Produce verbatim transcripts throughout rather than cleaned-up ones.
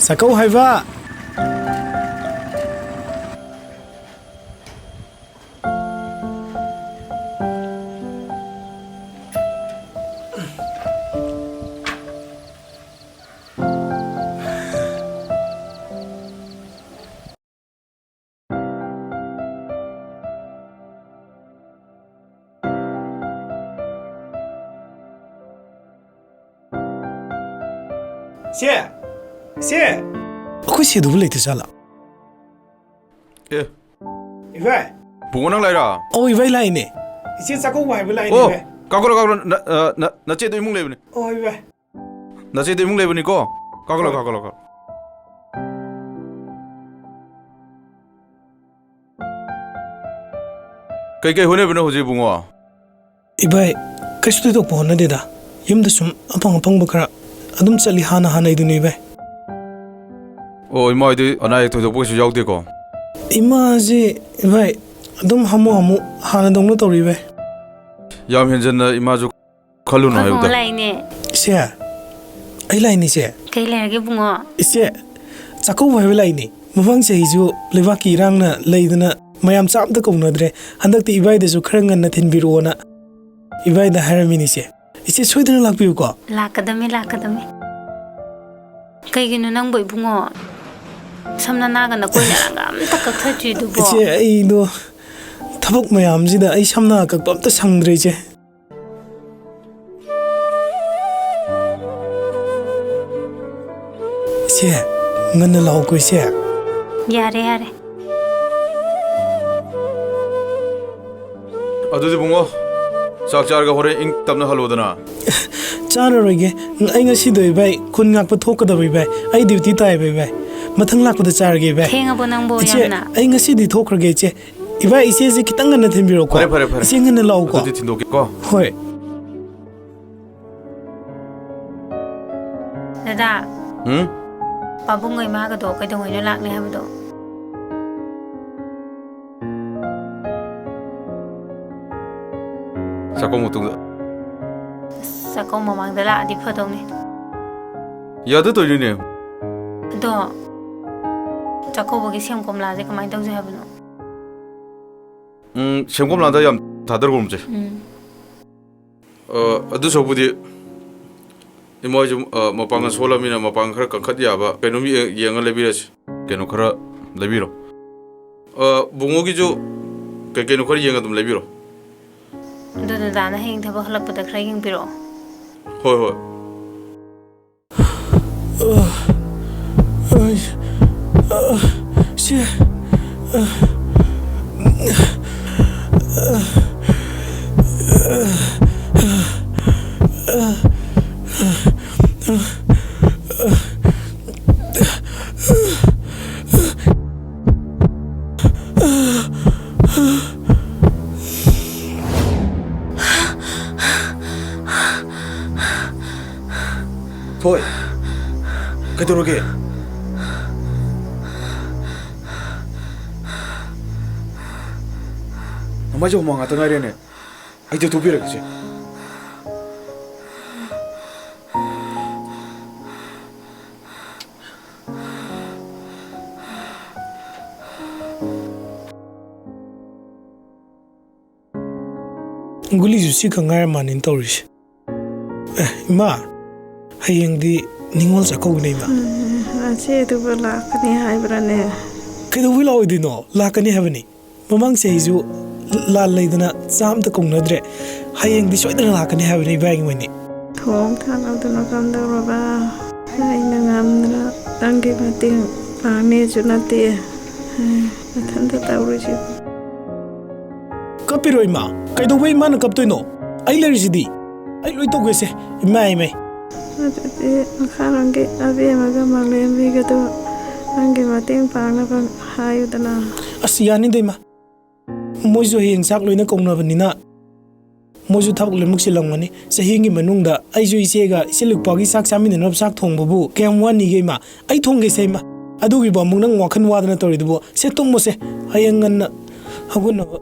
ꯆꯥꯛꯀꯧ ꯍꯥꯏꯕ꯫ ꯁꯦ! ꯁꯦ! ꯑꯩꯈꯣꯏ ꯁꯦꯗꯨꯕꯨ ꯂꯩꯇ ꯖꯥꯠꯂꯥ? ꯑꯦ꯫ ꯏꯚꯥꯏ꯫ ꯕꯨꯡꯉꯣ, ꯅꯪ ꯂꯥꯛꯏꯔꯣ? ꯑꯧ, ꯏꯚꯥꯏ ꯂꯥꯛꯏꯅꯦ꯫ ꯏꯆꯦ ꯆꯥꯛꯀꯧꯕ ꯍꯥꯏꯕ ꯂꯥꯛꯏꯅꯦ, ꯑꯣ, ꯏꯚꯥꯏ꯫ ꯀꯥꯈꯠꯂꯣ, ꯀꯥꯈꯠꯂꯣ꯫ ꯅ-, ꯑ, ꯅ-, ꯅꯆꯦꯗꯣ ꯏꯃꯨꯡ ꯂꯩꯕꯅꯦ꯫ ꯑꯣ, ꯏꯚꯥꯏ꯫ ꯅꯆꯦꯗꯣ ꯏꯃꯨꯡ ꯂꯩꯕꯅꯤꯀꯣ? ꯀꯥꯈꯠꯂꯣ, ꯍꯣꯏ꯫ ꯀꯥꯈꯠꯂꯣ, ꯀꯥꯈꯠꯂꯣ꯫ ꯀꯩꯀꯩ ꯍꯣꯠꯅꯕꯅꯣ ꯍꯧꯖꯤꯛ, ꯏꯕꯨꯡꯉꯣ? ꯏꯚꯥꯏ, ꯀꯩꯁꯨ ꯊꯣꯏꯗꯣꯛꯄ ꯍꯣꯠꯅꯗꯦꯗ꯫ ꯌꯨꯝꯗ ꯁꯨꯝ ꯑꯐꯪ ꯑꯐꯪꯕ ꯈꯔ ꯑꯗꯨꯝ ꯆꯠꯂꯤ, ꯍꯥꯟꯅ ꯍꯥꯟꯅꯩꯗꯨꯅꯤ, ꯏꯚꯥꯏ꯫ ꯑꯣ, ꯏꯃꯥ ꯍꯣꯏꯗꯤ ꯑꯅꯥ ꯑꯌꯦꯛ ꯊꯣꯏꯗꯣꯛꯄ ꯀꯩꯁꯨ ꯌꯥꯎꯗꯦꯀꯣ? ꯏꯃꯥꯁꯤ, ꯏꯚꯥꯏ, ꯑꯗꯨꯝ ꯍꯥꯃꯨ ꯍꯥꯃꯨ ꯍꯥꯟꯅꯗꯧꯅ ꯇꯧꯔꯤ, ꯏꯚꯥꯏ꯫ ꯌꯥꯝ ꯍꯦꯟꯖꯟꯅ ꯏꯃꯥꯁꯨ ꯈꯜꯂꯨꯅꯨ ꯑꯩꯈꯣꯏ ꯕꯨꯡꯉꯣ ꯍꯥꯏꯕꯗ꯫ ꯂꯥꯛꯏꯅꯦ꯫ ꯏꯆꯦ, ꯑꯩ ꯂꯥꯛꯏꯅꯦ, ꯏꯆꯦ꯫ ꯀꯩ ꯂꯩꯔꯒꯦ, ꯕꯨꯡꯉꯣ? ꯏꯆꯦ, ꯆꯥꯛꯀꯧꯕ ꯍꯥꯏꯕ ꯂꯥꯛꯏꯅꯦ꯫ ꯃꯃꯥꯡ ꯆꯍꯤꯁꯨ ꯂꯩꯕꯥꯛꯀꯤ ꯏꯔꯥꯡꯅ ꯂꯩꯗꯅ ꯃꯌꯥꯝ ꯆꯥꯛ ꯑꯝꯇ ꯀꯧꯅꯗ꯭ꯔꯦ꯫ ꯍꯟꯗꯛꯇꯤ ꯏꯕꯥꯏꯗꯁꯨ ꯈꯔ ꯉꯟꯅ ꯊꯤꯟꯕꯤꯔꯛꯑꯣꯅ ꯏꯕꯥꯏꯗ ꯍꯥꯏꯔꯝꯃꯤꯅꯦ, ꯏꯆꯦ꯫ ꯏꯆꯦ, ꯁꯣꯏꯗꯅ ꯂꯥꯛꯄꯤꯌꯨꯀꯣ꯫ ꯂꯥꯛꯀꯗꯝꯃꯤ, ꯂꯥꯛꯀꯗꯝꯃꯤ꯫ ꯀꯩꯒꯤꯅꯣ ꯅꯪꯕꯨ, ꯏꯕꯨꯡꯉꯣ? ꯁꯝ ꯅꯅꯥꯒ ꯅꯀꯣꯏ ꯅꯔꯥꯒ ꯑꯝꯇ ꯀꯛꯊꯠꯇ꯭ꯔꯤꯗꯨꯕꯣ? ꯏꯆꯦ, ꯑꯩꯗꯣ ꯊꯕꯛ ꯃꯌꯥꯝꯁꯤꯗ ꯑꯩ ꯁꯝ ꯅꯥ ꯀꯛꯄ ꯑꯝꯇ ꯁꯪꯗ꯭ꯔꯦ, ꯏꯆꯦ꯫ ꯏꯆꯦ, ꯉꯟꯅ ꯂꯥꯛꯑꯣꯀꯣ, ꯏꯆꯦ꯫ ꯌꯥꯔꯦ, ꯌꯥꯔꯦ꯫ ꯑꯗꯨꯗꯤ ꯕꯨꯡꯉꯣ, ꯆꯥꯛ ꯆꯥꯔꯒ ꯍꯣꯔꯦꯟ ꯏꯪ ꯇꯞꯅ ꯍꯜꯂꯣꯗꯅ꯫ ꯆꯥꯔꯔꯣꯏꯒꯦ꯫ ꯑꯩ ꯉꯁꯤꯗꯣ ꯏꯕꯥꯏ, ꯈꯨꯟ ꯉꯥꯛꯄ ꯊꯣꯛꯀꯗꯕ ꯏꯕꯥꯏ꯫ ꯑꯩ duty ꯇꯥꯏꯕ ꯏꯕꯥꯏ꯫ ꯃꯊꯪ ꯂꯥꯛꯄꯗ ꯆꯥꯔꯒꯦ ꯏꯕꯥꯏ꯫ ꯊꯦꯡꯉꯕꯣ ꯅꯪꯕꯣ ꯏꯆꯦ, ꯌꯥꯝꯅ? ꯑꯩ ꯉꯁꯤꯗꯤ ꯊꯣꯛꯈ꯭ꯔꯒꯦ ꯏꯆꯦ꯫ ꯏꯕꯥꯏ, ꯏꯆꯦꯁꯦ ꯈꯤꯇꯪ ꯉꯟꯅ ꯊꯤꯟꯕꯤꯔꯛꯎꯀꯣ꯫ ꯐꯔꯦ, ꯐꯔꯦ, ꯐꯔꯦ꯫ ꯏꯆꯦ ꯉꯟꯅ ꯂꯥꯛꯎꯀꯣ꯫ ꯑꯗꯨꯗꯤ ꯊꯤꯟꯗꯣꯛꯀꯦꯀꯣ꯫ ꯍꯣꯏ꯫ ꯗꯗꯥ꯫ ꯎꯝ? ꯄꯥꯕꯨꯡꯒ ꯏꯃꯥꯒꯗꯣ ꯀꯩꯗꯧꯉꯩꯅꯣ ꯂꯥꯛꯅꯤ ꯍꯥꯏꯕꯗꯣ? ꯆꯥꯛꯀꯧ ꯃꯇꯨꯡꯗ꯫ ꯑꯁ, ꯆꯥꯛꯀꯧ ꯃꯃꯥꯡꯗ ꯂꯥꯛꯑꯗꯤ ꯐꯗꯧꯅꯤ꯫ ꯌꯥꯗ ꯇꯧꯔꯤꯅꯦ꯫ ꯑꯗꯣ, ꯆꯥꯛꯀꯧꯕꯒꯤ ꯁꯦꯝ ꯀꯣꯝꯂꯥꯁꯦ ꯀꯃꯥꯏꯅ ꯇꯧꯁꯦ ꯍꯥꯏꯕꯅꯣ? ꯎꯝ, ꯁꯦꯝ ꯀꯣꯝꯂꯥꯗ ꯌꯥꯝ ꯊꯥꯗꯔꯒꯨꯝꯁꯦ꯫ ꯎꯝ꯫ ꯑ, ꯑꯗꯨ ꯁꯔꯨꯛꯄꯨꯗꯤ ꯏꯃꯥ ꯍꯣꯏꯁꯨ, ꯑ, ꯃꯄꯥꯡꯒꯜ ꯁꯣꯜꯂꯃꯤꯅ ꯃꯄꯥꯡꯒꯜ ꯈꯔ ꯀꯟꯈꯠ ꯌꯥꯕ ꯀꯩꯅꯣꯝ ꯌꯦ-, ꯌꯦꯡꯉ ꯂꯩꯕꯤꯔꯁꯤ꯫ ꯀꯩꯅꯣ ꯈꯔ ꯂꯩꯕꯤꯔꯣ꯫ ꯑ, ꯕꯨꯡꯉꯣꯒꯤꯁꯨ ꯀꯩ ꯀꯩꯅꯣ ꯈꯔ ꯌꯦꯡꯉ ꯑꯗꯨꯝ ꯂꯩꯕꯤꯔꯣ꯫ ꯑꯗꯨ ꯗꯗꯥꯅ ꯍꯌꯦꯡ ꯊꯕꯛ ꯍꯜꯂꯛꯄꯗ ꯈꯔ ꯌꯦꯡꯕꯤꯔꯛꯑꯣ꯫ ꯍꯣꯏ, ꯍꯣꯏ꯫ ꯊꯣꯏ, ꯀꯩꯗꯧꯔꯒꯦ? ꯅꯃꯥꯏꯁꯦ ꯍꯨꯃꯥꯡ ꯉꯥꯛꯇ ꯉꯥꯏꯔꯦꯅꯦ꯫ ꯑꯩ ꯇꯩꯊꯣꯛꯄꯤꯔꯒꯦꯁꯦ꯫ ꯒꯨꯂꯤꯁꯨ ꯁꯤ ꯈꯛ ꯉꯥꯏꯔ ꯃꯥꯅꯤꯅ ꯇꯧꯔꯤꯁꯦ꯫ ꯑꯦ, ꯏꯃꯥ, ꯍꯌꯦꯡꯗꯤ ꯅꯤꯉꯣꯜ ꯆꯥꯛꯀꯧꯕꯅꯦ, ꯏꯃꯥ꯫ ꯎꯝ, ꯅꯆꯦꯗꯨꯕꯨ ꯂꯥꯛꯀꯅꯤ ꯍꯥꯏꯕ꯭ꯔꯥꯅꯦ? ꯀꯩꯗꯧꯕꯩ ꯂꯥꯛꯑꯣꯏꯗꯣꯏꯅꯣ? ꯂꯥꯛꯀꯅꯤ ꯍꯥꯏꯕꯅꯤ꯫ ꯃꯃꯥꯡ ꯆꯍꯤꯁꯨ ꯂꯥꯟ ꯂꯩꯗꯅ ꯆꯥ ꯑꯝꯇ ꯀꯧꯅꯗ꯭ꯔꯦ꯫ ꯍꯌꯦꯡꯗꯤ ꯁꯣꯏꯗꯅ ꯂꯥꯛꯀꯅꯤ ꯍꯥꯏꯕꯅꯤ, ꯏꯕꯥꯏ ꯃꯣꯏꯅꯤ꯫ ꯊꯣꯡ ꯊꯥꯛꯅꯕꯗꯨꯅ ꯀꯝꯗꯧꯔꯕ? ꯑꯩꯅ ꯉꯝꯗꯅ ꯅꯪꯒꯤ ꯃꯇꯦꯡ ꯄꯥꯡꯅꯤꯁꯨ ꯅꯠꯇꯦ꯫ ꯃꯊꯟꯇ ꯇꯧꯔꯤꯁꯤꯕꯨ꯫ ꯀꯞꯄꯤꯔꯣ, ꯏꯃꯥ꯫ ꯀꯩꯗꯧꯕꯩ ꯏꯃꯥꯅ ꯀꯞꯇꯣꯏꯅꯣ? ꯑꯩ ꯂꯩꯔꯤꯁꯤꯗꯤ꯫ ꯑꯩ ꯂꯣꯏ ꯇꯧꯒꯦꯁꯦ꯫ ꯏꯃꯥ, ꯏꯃꯥ꯫ ꯑꯗꯨꯗꯤ ꯃꯈꯥꯔꯣꯝꯒꯤ ꯑꯕꯦꯝꯃꯒ ꯃꯥꯂꯦꯝꯕꯤꯒꯗꯣ ꯅꯪꯒꯤ ꯃꯇꯦꯡ ꯄꯥꯡꯅꯕ ꯍꯥꯏꯌꯨꯗꯅ꯫ ꯑꯁ, ꯌꯥꯅꯤꯗ, ꯏꯃꯥ꯫ ꯃꯣꯏꯁꯨ ꯍꯌꯦꯡ ꯆꯥꯛ ꯂꯣꯏꯅ ꯀꯧꯅꯕꯅꯤꯅ, ꯃꯣꯏꯁꯨ ꯊꯕꯛ ꯂꯣꯏꯅꯃꯛ ꯆꯤꯜꯂꯝꯒꯅꯤ꯫ ꯆꯍꯤ ꯑꯃꯒꯤ ꯃꯅꯨꯡꯗ ꯑꯩꯁꯨ ꯏꯆꯦꯒ ꯏꯆꯦ ꯂꯨꯛꯄꯥꯒꯤ ꯆꯥꯛ ꯆꯥꯃꯤꯟꯅꯅꯕ ꯆꯥꯛ ꯊꯣꯡꯕꯕꯨ ꯀꯌꯥꯝ ꯋꯥꯅꯤꯒꯦ, ꯏꯃꯥ? ꯑꯩ ꯊꯣꯡꯒꯦꯁꯦ, ꯏꯃꯥ꯫ ꯑꯗꯨꯒꯤꯕꯨ ꯑꯃꯨꯛ ꯅꯪ ꯋꯥꯈꯜ ꯋꯥꯗꯅ ꯇꯧꯔꯤꯗꯨꯕꯨ? ꯁꯦ, ꯇꯨꯝꯃꯣꯁꯦ꯫ ꯍꯌꯦꯡ ꯉꯟꯅ ꯍꯧꯒꯠꯅꯕ꯫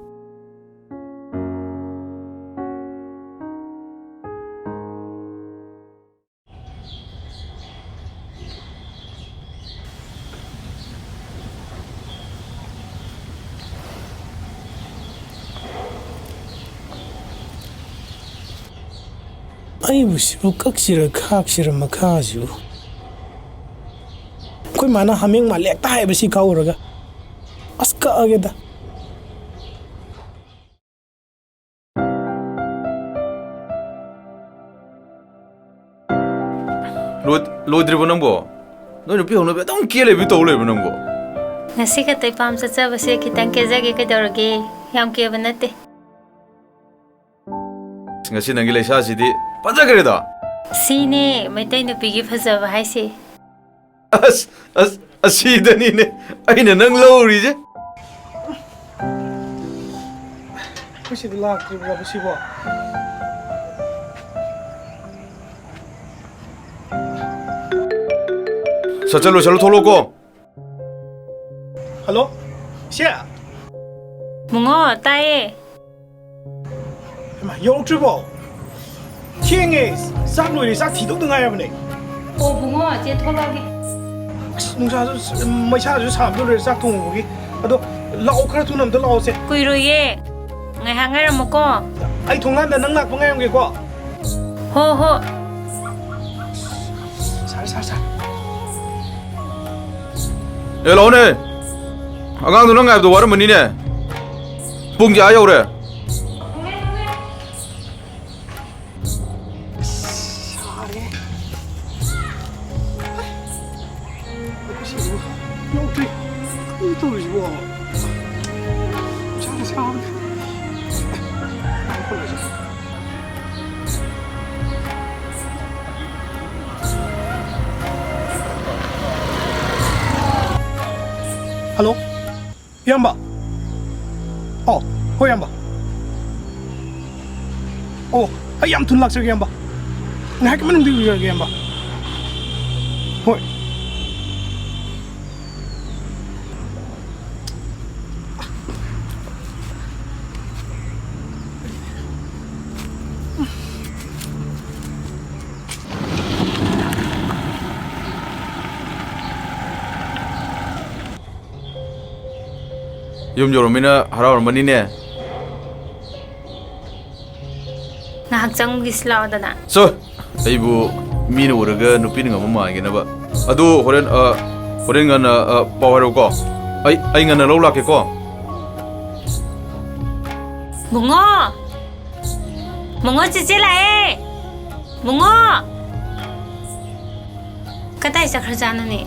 ꯑꯩꯕꯨ ꯁꯤꯕꯨ ꯀꯛꯁꯤꯔ ꯈꯥꯛꯁꯤꯔ ꯃꯈꯥꯁꯤꯕꯨ? ꯑꯩꯈꯣꯏ ꯃꯥꯅ ꯍꯥꯃꯦꯡ ꯃꯥꯜꯂꯦ ꯍꯦꯛꯇ ꯍꯥꯏꯕꯁꯤ ꯀꯥꯎꯔꯒ꯫ ꯑꯁ, ꯀꯛꯑꯒꯦꯗ꯫ ꯂꯣꯏ-, ꯂꯣꯏꯗ꯭ꯔꯤꯕꯣ ꯅꯪꯕꯣ? ꯅꯣꯏ ꯅꯨꯄꯤ ꯍꯧꯅꯕꯤ ꯑꯗꯨꯝ ꯀꯦ ꯂꯩꯕꯤ ꯇꯧ ꯂꯩꯕ ꯅꯪꯕꯣ? ꯉꯁꯤ ꯈꯛꯇ ꯏꯄꯥꯝ ꯆꯠꯆꯕꯁꯦ ꯈꯤꯇꯪ ꯀꯦꯖꯒꯦ ꯀꯩꯗꯧꯔꯒꯦ? ꯌꯥꯝ ꯀꯦꯕ ꯅꯠꯇꯦ꯫ ꯉꯁꯤ ꯅꯪꯒꯤ ꯂꯩꯁꯥꯁꯤꯗꯤ ꯐꯖꯈ꯭ꯔꯦꯗ꯫ ꯁꯤꯅꯦ ꯃꯩꯇꯩ ꯅꯨꯄꯤꯒꯤ ꯐꯖꯕ ꯍꯥꯏꯁꯦ꯫ ꯑꯁ, ꯑꯁ, ꯑꯁꯤꯗꯅꯤꯅꯦ ꯑꯩꯅ ꯅꯪ ꯂꯧꯔꯤꯁꯦ꯫ ꯑꯩꯈꯣꯏ ꯁꯤꯗ ꯂꯥꯛꯇ꯭ꯔꯤꯕ꯭ꯔꯕ ꯁꯤꯕꯣ? ꯁꯠ, ꯆꯠꯂꯣ, ꯆꯠꯂꯣ, ꯊꯣꯛꯂꯛꯑꯣꯀꯣ꯫ ꯍꯜꯂꯣ, ꯏꯆꯦ꯫ ꯕꯨꯡꯉꯣ, ꯇꯥꯏꯌꯦ꯫ ꯌꯧꯔꯛꯇ꯭ꯔꯤꯕꯣ? ꯊꯦꯡꯉꯦ꯫ ꯆꯥꯛ ꯂꯣꯏꯔꯦ꯫ ꯆꯥꯛ ꯊꯤꯗꯧꯗ ꯉꯥꯏꯔꯕꯅꯦ꯫ ꯑꯣ, ꯕꯨꯡꯉꯣ, ꯆꯦ ꯊꯣꯛꯂꯛꯑꯒꯦ꯫ ꯑꯁ, ꯅꯨꯡꯁꯥꯁꯨ, ꯃꯩꯁꯥꯁꯨ ꯁꯥꯕꯗ ꯂꯣꯏꯔꯦ ꯆꯥꯛ ꯊꯣꯡꯉꯨꯕꯒꯤ꯫ ꯑꯗꯣ ꯂꯥꯛꯑꯣ, ꯈꯔ ꯊꯨꯅ ꯑꯝꯇ ꯂꯥꯛꯑꯣꯁꯦ꯫ ꯀꯨꯏꯔꯣꯏꯌꯦ꯫ ꯉꯥꯏꯍꯥꯛ ꯉꯥꯏꯔꯝꯃꯨꯀꯣ꯫ ꯑꯩ ꯊꯣꯡꯒꯥꯟꯗ ꯅꯪ ꯂꯥꯛꯄ ꯉꯥꯏꯔꯝꯒꯦꯀꯣ꯫ ꯍꯣ, ꯍꯣ꯫ ꯁꯥꯔꯦ, ꯁꯥꯔꯦ, ꯁꯥꯔꯦ꯫ ꯑꯦ, ꯂꯥꯛꯑꯣꯅꯦ꯫ ꯑꯉꯥꯡꯗꯣ ꯅꯪ ꯉꯥꯏꯕꯗꯣ ꯋꯥꯔꯝꯃꯅꯤꯅꯦ꯫ ꯄꯨꯡ ꯀꯌꯥ ꯌꯧꯔꯦ? ꯁꯥꯔꯦ꯫ ꯑꯩꯈꯣꯏ ꯁꯤꯕꯨ ꯌꯧꯗ꯭ꯔꯤ꯫ ꯀꯔꯤꯅꯣ ꯇꯧꯔꯤꯁꯤꯕꯣ? ꯅꯨꯡꯁꯥꯅ ꯁꯥꯕꯅꯦ꯫ ꯍꯜꯂꯣ꯫ ꯏꯌꯥꯝꯕ꯫ ꯑꯣ, ꯍꯣꯏ, ꯏꯌꯥꯝꯕ꯫ ꯑꯣ, ꯑꯩ ꯌꯥꯝ ꯊꯨꯅ ꯂꯥꯛꯆꯔꯒꯦ, ꯏꯌꯥꯝꯕ꯫ ꯉꯥꯏꯍꯥꯛꯀꯤ ꯃꯅꯨꯡꯗ ꯌꯧꯖꯔꯒꯦ, ꯏꯌꯥꯝꯕ꯫ ꯍꯣꯏ꯫ ꯌꯨꯝ ꯌꯧꯔꯝꯃꯤꯅ ꯍꯔꯥꯎꯔꯝꯃꯅꯤꯅꯦ꯫ ꯉꯥꯏꯍꯥꯛ ꯆꯪꯉꯨꯒꯤꯁꯤ ꯂꯥꯛꯑꯣꯗꯅ꯫ ꯆꯣ, ꯑꯩꯕꯨ ꯃꯤꯅ ꯎꯔꯒ ꯅꯨꯄꯤꯅ ꯉꯝꯕ ꯃꯥꯟꯒꯤꯅꯕ꯫ ꯑꯗꯨ ꯍꯣꯔꯦꯟ, ꯑ, ꯍꯣꯔꯦꯟ ꯉꯟꯅ, ꯑ, ꯄꯥꯎ ꯍꯥꯏꯔꯛꯎꯀꯣ꯫ ꯑꯩ, ꯑꯩ ꯉꯟꯅ ꯂꯧ ꯂꯥꯛꯀꯦꯀꯣ꯫ ꯕꯨꯡꯉꯣ! ꯕꯨꯡꯉꯣ, ꯆꯦꯆꯦ ꯂꯥꯛꯑꯦ! ꯕꯨꯡꯉꯣ! ꯀꯗꯥꯏ ꯆꯠꯈ꯭ꯔꯖꯥꯠꯅꯣꯅꯦ?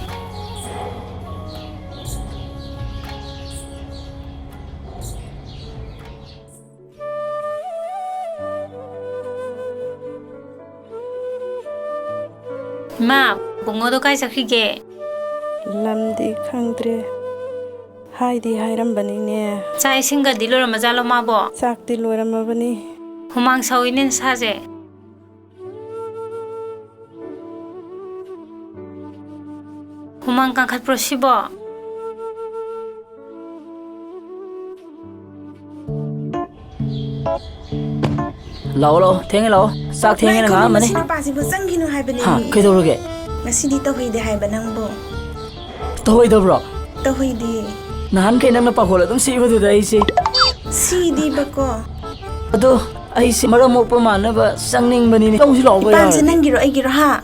ꯏꯃꯥ, ꯕꯨꯡꯉꯣꯗꯣ ꯀꯥꯏ ꯆꯠꯈ꯭ꯔꯤꯒꯦ? ꯂꯝꯗꯤ ꯈꯪꯗ꯭ꯔꯦ꯫ ꯍꯥꯏꯗꯤ ꯍꯥꯏꯔꯝꯕꯅꯤꯅꯦ꯫ ꯆꯥꯛ ꯏꯁꯤꯡꯒꯗꯤ ꯂꯣꯏꯔꯝꯃꯖꯥꯠꯂꯣ ꯃꯥꯕꯣ? ꯆꯥꯛꯇꯤ ꯂꯣꯏꯔꯝꯃꯕꯅꯤ꯫ ꯍꯨꯃꯥꯡ ꯁꯧꯏꯅꯦ ꯅꯁꯥꯁꯦ꯫ ꯍꯨꯃꯥꯡ ꯀꯥꯡꯈꯠꯄ꯭ꯔꯣ ꯁꯤꯕꯣ? ꯂꯥꯛꯑꯣ, ꯂꯥꯛꯑꯣ, ꯊꯦꯡꯉꯦ, ꯂꯥꯛꯑꯣ꯫ ꯆꯥꯛ ꯊꯦꯡꯉꯦꯅ ꯉꯥꯏꯈꯣꯅꯦ, ꯉꯥꯡꯉꯝꯕꯅꯤ꯫ ꯃꯁꯤ ꯅꯨꯄꯥꯁꯤꯕꯨ ꯆꯪꯈꯤꯅꯨ ꯍꯥꯏꯕꯅꯦ꯫ ꯍꯥ, ꯀꯩꯗꯧꯔꯒꯦ? ꯉꯁꯤꯗꯤ ꯇꯧꯍꯩꯗꯦ ꯍꯥꯏꯕ ꯅꯪꯕꯨ꯫ ꯇꯧꯍꯩꯗꯕ꯭ꯔꯣ? ꯇꯧꯍꯩꯗꯦ꯫ ꯅꯍꯥꯟꯈꯩ ꯅꯪꯅ ꯄꯥꯈꯣꯜ ꯑꯗꯨꯝ ꯁꯤꯕꯗꯨꯗ ꯑꯩꯁꯦ꯫ ꯁꯤꯗꯤꯕꯀꯣ꯫ ꯑꯗꯣ ꯑꯩꯁꯦ ꯃꯔꯝ ꯃꯣꯛꯄ ꯃꯥꯟꯅꯕ ꯆꯪꯅꯤꯡꯕꯅꯤꯅꯦ꯫ ꯂꯧꯁꯤ ꯂꯥꯛꯑꯣ, ꯏꯄꯥꯟꯁꯦ ꯌꯥꯔꯗꯤ꯫ ꯅꯪꯒꯤꯔꯣ ꯑꯩꯒꯤꯔꯣ, ꯍꯥ?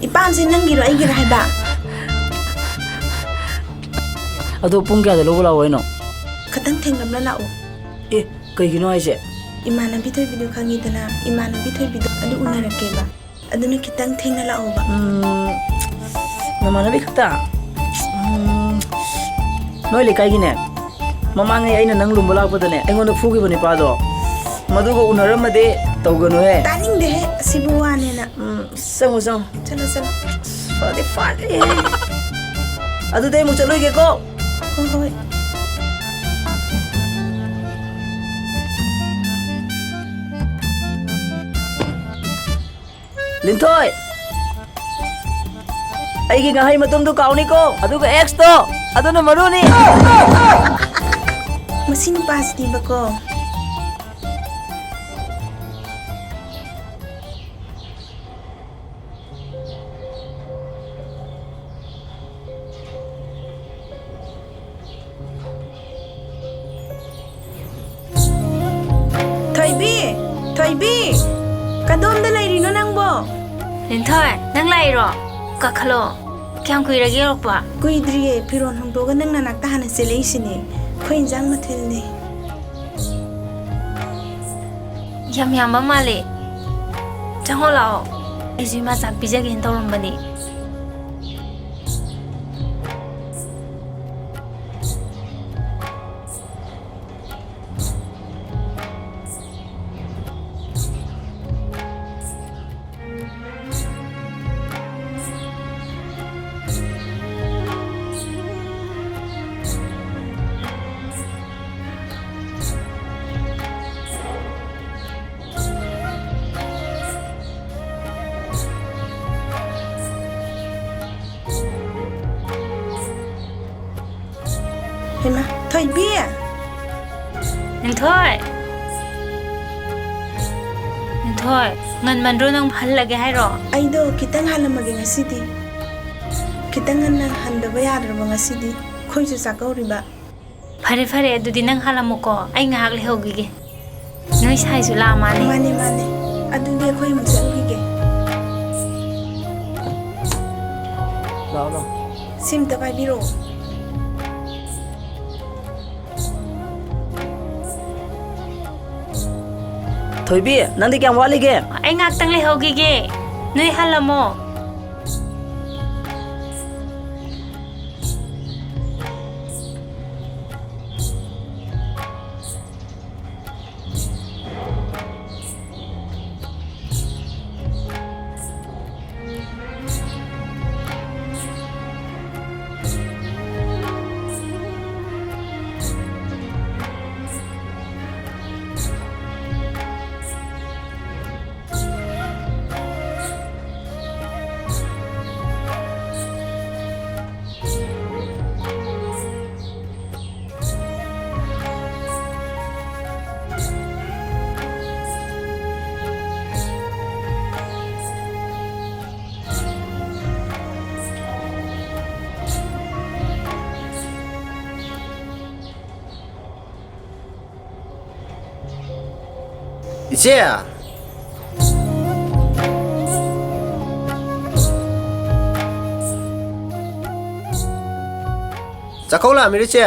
ꯏꯄꯥꯟꯁꯦ ꯅꯪꯒꯤꯔꯣ ꯑꯩꯒꯤꯔꯣ ꯍꯥꯏꯕ? ꯑꯗꯣ ꯄꯨꯡ ꯀꯌꯥꯗ ꯂꯧꯕ ꯂꯥꯛꯑꯣ ꯍꯥꯏꯅꯣ? ꯈꯇꯪ ꯊꯦꯡꯂꯞꯅ ꯂꯥꯛꯑꯣ꯫ ꯑꯦ, ꯀꯩꯒꯤꯅꯣ ꯍꯥꯏꯁꯦ? ꯏꯃꯥꯟꯅꯕꯤ ꯊꯣꯏꯕꯤꯗꯣ ꯈꯪꯉꯤꯗꯅ, ꯏꯃꯥꯟꯅꯕꯤ ꯊꯣꯏꯕꯤꯗꯣ ꯑꯗꯨ ꯎꯅꯔꯛꯀꯦꯕ꯫ ꯑꯗꯨꯅ ꯈꯤꯇꯪ ꯊꯦꯡꯅ ꯂꯥꯛꯑꯣꯕ꯫ ꯎꯝ, ꯅꯃꯥꯟꯅꯕꯤ ꯈꯛꯇ? ꯎꯝ, ꯅꯣꯏ ꯂꯩꯀꯥꯏꯒꯤꯅꯦ, ꯃꯃꯥꯡꯉꯩ ꯑꯩꯅ ꯅꯪ ꯂꯨꯝꯕ ꯂꯥꯛꯄꯗꯅꯦ, ꯑꯩꯉꯣꯟꯗ ꯐꯨꯈꯤꯕ ꯅꯨꯄꯥꯗꯣ, ꯃꯗꯨꯒ ꯎꯅꯔꯝꯃꯗꯤ ꯇꯧꯒꯅꯨꯍꯦ꯫ ꯇꯥꯅꯤꯡꯗꯦꯍꯦ, ꯑꯁꯤꯕꯨ ꯋꯥꯅꯦꯅ꯫ ꯎꯝ, ꯆꯪꯉꯣ, ꯆꯪꯉꯣ꯫ ꯆꯠꯂꯣ, ꯆꯠꯂꯣ꯫ ꯐꯗꯤ ꯐꯔꯦ꯫ ꯑꯗꯨꯗꯤ ꯑꯩ ꯑꯃꯨꯛ ꯆꯠꯂꯨꯒꯦꯀꯣ꯫ ꯍꯣꯏ, ꯍꯣꯏ꯫ ꯂꯤꯟꯊꯣꯏ, ꯑꯩꯒꯤ ꯉꯥꯍꯩ ꯃꯇꯨꯝꯗꯨ ꯀꯥꯎꯅꯤꯀꯣ, ꯑꯗꯨꯒ X ꯇꯣ, ꯑꯗꯨꯅ ꯃꯔꯨꯅꯤ꯫ ꯃꯁꯤ ꯅꯨꯄꯥꯁꯤꯗꯤꯕꯀꯣ꯫ ꯊꯣꯏꯕꯤ! ꯊꯣꯏꯕꯤ! ꯀꯗꯣꯝꯗ ꯂꯩꯔꯤꯅꯣ ꯅꯪꯕꯣ? ꯂꯤꯟꯊꯣꯏ, ꯅꯪ ꯂꯥꯛꯏꯔꯣ? ꯀꯥꯈꯠꯂꯣ꯫ ꯀꯌꯥꯝ ꯀꯨꯏꯔꯒꯦ ꯌꯧꯔꯛꯄ? ꯀꯨꯏꯗ꯭ꯔꯤꯌꯦ, ꯐꯤꯔꯣꯜ ꯍꯣꯡꯗꯣꯛꯑꯒ ꯅꯪ ꯅꯅꯥꯛꯇ ꯍꯥꯟꯅ ꯆꯦꯜꯂꯛꯏꯁꯤꯅꯦ꯫ ꯑꯩꯈꯣꯏ ꯏꯟꯖꯥꯡ ꯃꯊꯦꯜꯅꯦ꯫ ꯌꯥꯝ ꯌꯥꯝꯕ ꯃꯥꯜꯂꯦ꯫ ꯆꯪꯉꯣ ꯂꯥꯛꯑꯣ꯫ ꯑꯩꯁꯨ ꯏꯃꯥ ꯆꯥꯛ ꯄꯤꯖꯒꯦꯅ ꯇꯧꯔꯝꯕꯅꯦ꯫ ꯍꯩꯃꯥ, ꯊꯣꯏꯕꯤ! ꯂꯤꯟꯊꯣꯏ! ꯍꯣꯏ, ꯉꯟꯃꯟꯗ꯭ꯔꯣ? ꯅꯪ ꯍꯜꯂꯒꯦ ꯍꯥꯏꯔꯣ? ꯑꯩꯗꯣ ꯈꯤꯇꯪ ꯍꯜꯂꯝꯃꯒꯦ ꯉꯁꯤꯗꯤ꯫ ꯈꯤꯇꯪ ꯉꯟꯅ ꯍꯟꯗꯕ ꯌꯥꯗ꯭ꯔꯕ ꯉꯁꯤꯗꯤ꯫ ꯑꯩꯈꯣꯏꯁꯨ ꯆꯥꯛꯀꯧꯔꯤꯕ꯫ ꯐꯔꯦ, ꯐꯔꯦ, ꯑꯗꯨꯗꯤ ꯅꯪ ꯍꯜꯂꯝꯃꯣꯀꯣ꯫ ꯑꯩ ꯉꯥꯏꯍꯥꯛ ꯂꯩꯍꯧꯈꯤꯒꯦ꯫ ꯅꯣꯏ ꯁꯥꯏꯁꯨ ꯂꯥꯛꯑ ꯃꯥꯜꯂꯦ꯫ ꯃꯥꯅꯦ, ꯃꯥꯅꯦ꯫ ꯑꯗꯨꯗꯤ ꯑꯩꯈꯣꯏ ꯑꯃꯨꯛ ꯆꯠꯂꯨꯈꯤꯒꯦ꯫ ꯂꯥꯛꯑꯣ, ꯂꯥꯛꯑꯣ꯫ ꯁꯤꯝꯇ ꯄꯥꯏꯕꯤꯔꯛꯑꯣ꯫ ꯊꯣꯏꯕꯤ, ꯅꯪꯗꯤ ꯀꯌꯥꯝ ꯋꯥꯠꯂꯤꯒꯦ? ꯑꯩ ꯉꯥꯛꯇꯪ ꯂꯩꯍꯧꯈꯤꯒꯦ꯫ ꯅꯣꯏ ꯍꯜꯂꯝꯃꯣ꯫ ꯏꯆꯦ! ꯆꯥꯛꯀꯧ ꯂꯥꯛꯑꯝꯃꯤꯔꯣ, ꯏꯆꯦ?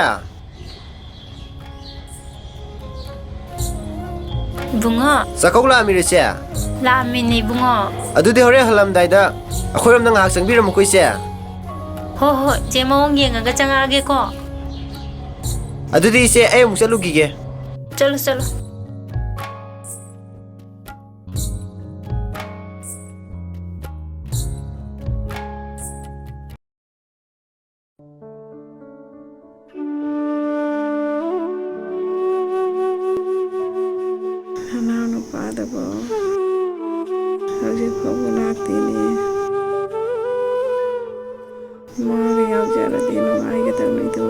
ꯏꯕꯨꯡꯉꯣ꯫ ꯆꯥꯛꯀꯧ ꯂꯥꯛꯑꯝꯃꯤꯔꯣ, ꯏꯆꯦ? ꯂꯥꯛꯑꯝꯃꯤꯅꯦ, ꯏꯕꯨꯡꯉꯣ꯫ ꯑꯗꯨꯗꯤ ꯍꯣꯔꯦꯟ ꯍꯜꯂꯝꯗꯥꯏꯗ ꯑꯩꯈꯣꯏꯔꯣꯝꯗ ꯉꯥꯏꯍꯥꯛ ꯆꯪꯕꯤꯔꯝꯃꯨꯀꯣ, ꯏꯆꯦ꯫ ꯍꯣ, ꯍꯣ, ꯆꯦ ꯃꯑꯣꯡ ꯌꯦꯡꯉꯒ ꯆꯪꯉꯛꯑꯒꯦꯀꯣ꯫ ꯑꯗꯨꯗꯤ ꯏꯆꯦ, ꯑꯩ ꯑꯃꯨꯛ ꯆꯠꯂꯨꯈꯤꯒꯦ꯫ ꯆꯠꯂꯣ, ꯆꯠꯂꯣ꯫ ꯅꯅꯥꯎ ꯅꯨꯄꯥꯗꯨꯕꯨ ꯍꯧꯖꯤꯛ ꯐꯥꯎꯕ ꯂꯥꯛꯇꯦꯅꯦ꯫ ꯃꯥꯒ ꯌꯥꯎꯖꯔꯗꯤ ꯅꯨꯡꯉꯥꯏꯒꯗꯕꯅꯤꯗꯣ꯫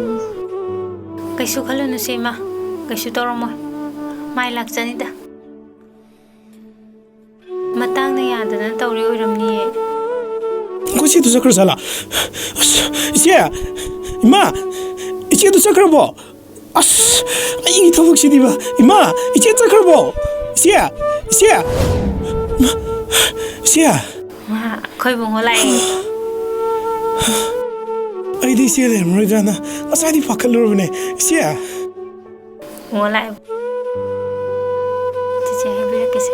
ꯀꯩꯁꯨ ꯈꯜꯂꯨꯅꯨꯁꯦ, ꯏꯃꯥ꯫ ꯀꯩꯁꯨ ꯇꯧꯔꯝꯃꯣꯏ꯫ ꯃꯥꯏ ꯂꯥꯛꯆꯅꯤꯗ꯫ ꯌꯥꯗꯅ ꯇꯧꯔꯤ ꯑꯣꯏꯔꯝꯅꯤꯌꯦ꯫ ꯑꯩꯈꯣꯏ ꯆꯦꯗꯨ ꯆꯠꯈ꯭ꯔ ꯖꯥꯠꯂꯥ? ꯑꯁ, ꯏꯆꯦ! ꯏꯃꯥ! ꯏꯆꯦꯗꯨ ꯆꯠꯈ꯭ꯔꯕꯣ? ꯑꯁ, ꯑꯩꯒꯤ ꯊꯕꯛꯁꯤꯗꯤꯕ꯫ ꯏꯃꯥ! ꯏꯆꯦ ꯆꯠꯈ꯭ꯔꯕꯣ? ꯏꯆꯦ! ꯏꯆꯦ! ꯏꯃꯥ! ꯏꯆꯦ! ꯃꯥ, ꯑꯩꯈꯣꯏ ꯕꯨꯡꯉꯣ ꯂꯥꯛꯑꯦ꯫ ꯑꯩꯗꯤ ꯏꯆꯦ ꯂꯩꯔꯝꯃꯔꯣꯏꯗ꯭ꯔꯥꯅ ꯉꯁꯥꯏꯗꯤ ꯄꯥꯈꯠꯂꯨꯔꯕꯅꯦ꯫ ꯏꯆꯦ! ꯕꯨꯡꯉꯣ ꯂꯥꯛꯑꯦ꯫ ꯆꯤꯆꯦ ꯍꯥꯏꯕꯤꯔꯛꯀꯦꯁꯦ꯫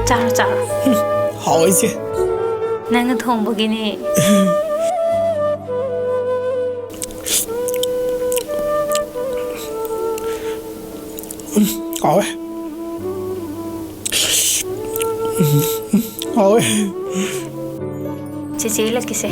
ꯆꯥꯔꯣ, ꯆꯥꯔꯣ꯫ ꯍꯥꯎꯋꯦ, ꯏꯆꯦ꯫ ꯅꯪꯅ ꯊꯣꯡꯕꯒꯤꯅꯦ꯫ ꯎꯝ, ꯍꯥꯎꯋꯦ꯫ ꯎꯝ, ꯍꯥꯎꯋꯦ꯫ ꯆꯦꯆꯦ ꯏꯜꯂꯛꯀꯦꯁꯦ꯫